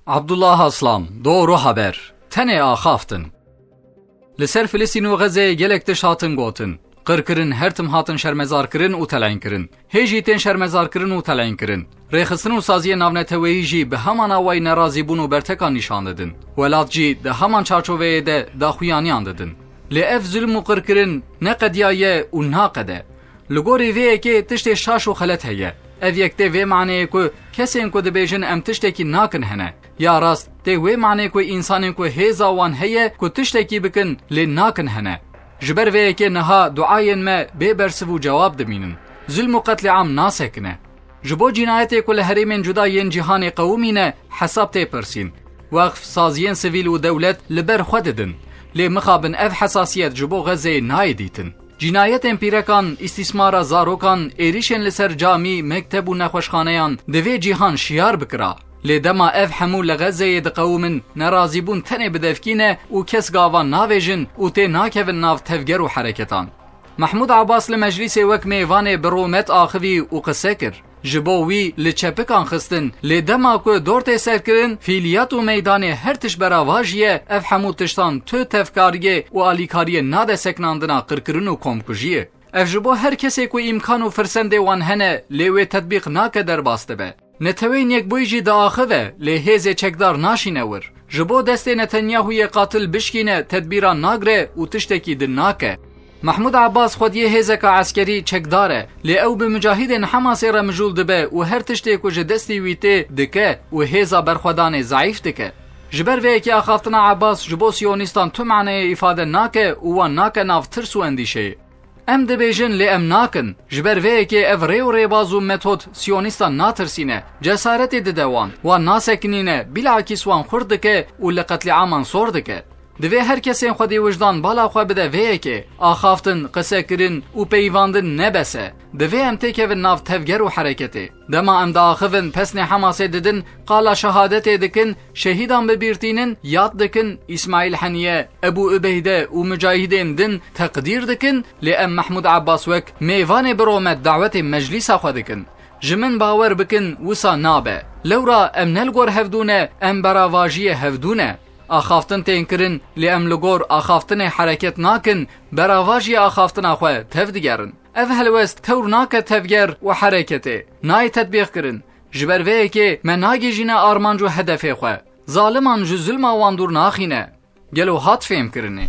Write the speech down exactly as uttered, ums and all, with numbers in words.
Abdullah Aslan, Doğru Haber, tenê axaftin. Li ser Filistîn û Xezeyê gelek tişt hatin gotin. Qirkirin, her tim hatin şermezarkirin û telînkirin. Hê jî tên şermezarkirin û telînkirin. Rêxistin û saziyên navneteweyî jî bi heman awayî nerazîbûn û bertekan nîşan didin. Welat jî di heman çarçoveyê de daxuyaniyan didin. Lê ev zulm û qirkirin neqediyaye û naqede. Li gorî vê yekê tiştê şaş û xelet heye. Ev yek tê vê maneyê ku kesên ku dibêjin em tiştekî nakin hene. Ya rast tê wê manê ku însanên ku hêza wan heye ku tiştekî bikin lê nakin hene. Ji ber vê yekê niha duayên me bê bersiv û cewab dimînin. Zulm û qetlîam nasekine. Ji bo cînayetê ku li herêmên cuda yên cîhanê qewimîne hesab tê pirsîn. Weqf, saziyên sivîl û dewlet li ber xwe didin. Lê mixabin ev hesasiyet ji bo Xezeyê nayê dîtin. Cînayetên pîrekan, îstîsmara zarokan, êrîşên li ser camî, mekteb û nexweşxaneyan divê cîhan şiyar bikira. Lê dema ev hemû li Xezeyê diqewimin, nerazîbûn tenê bi devkî ne û kes gava navêjin û tê nakevin nav tevger û hereketan. Mehmûd Abbas li meclîsê wek mêvanê bi rûmet axivî û qise kir. Ji bo wî li çepikan xistin, lê dema ku dor tê serkirin, fîliyat û meydanê her tişt beravajî ye, ev hemû tiştan tu tevkariyê û alîkariyê nade seknandina qirkirin û komkujiyê. Ev ji bo her kesê ku îmkan û firsendê wan hene, lê wê tetbîq nake derbas dibe. Neteweyên Yekbûyî jî diaxive, lê hêzê çekdar naşîne wir. Ji bo destê Netanyahûyê qatil bişkîne, tedbîran nagre û tiştekî din nake. Mehmûd Abbas xwediyê hêzeka eskerî çekdar e, lê ew bi mucahidên Hemasê re mijûl dibe û her tiştê ku ji destî wî tê dike û hêza berxwedanê zeîf dike. Ji ber vê yekê axaftina Abbas ji bo siyonîstan tu maneyê îfade nake û wan nake nav tirs û endîşeyê. Em dibêjin lê em nakin. Ji ber vê yekê ev rê û rêbaz û metod siyonîstan natirsîne. Cesaretê dide wan. Wan nasekinîne, bilakîs wan xurt dike û li qetlîaman sor dike. Divê her kesên xwedî wijdan bala xwe bide vê yekê. Axaftin, qisekirin û peyivandin ne bes e. Divê em têkevin nav tevger û hereketê. Dema em diaxivin, pesnê Hemasê didin, qala şehadetê dikin, şehîdan bi bîr tînin, yad dikin, Îsmaîl Heniye, Ebû Ubeyde û mucahidên din teqdîr dikin, lê em Mehmûd Abbas wek mêvanê bi rûmet dawetê meclîsa xwe dikin. Ji min bawer bikin, wisa nabe. Lewra em ne li gor hevdû ne, em beravajiyê hevdû ne. Axaftin tên kirin, lê em li gor axaftinê hereket nakin, beravajiyê axaftina xwe tev digerin. Ev helwest tewr nake tevger û hereketê. Nayê tetbîq kirin. Ji ber vê yekê me nagihîjîne armanc û hedefê xwe. Zaliman ji zulma wan dûr naxîne. Gelo hat fêhmkirinê?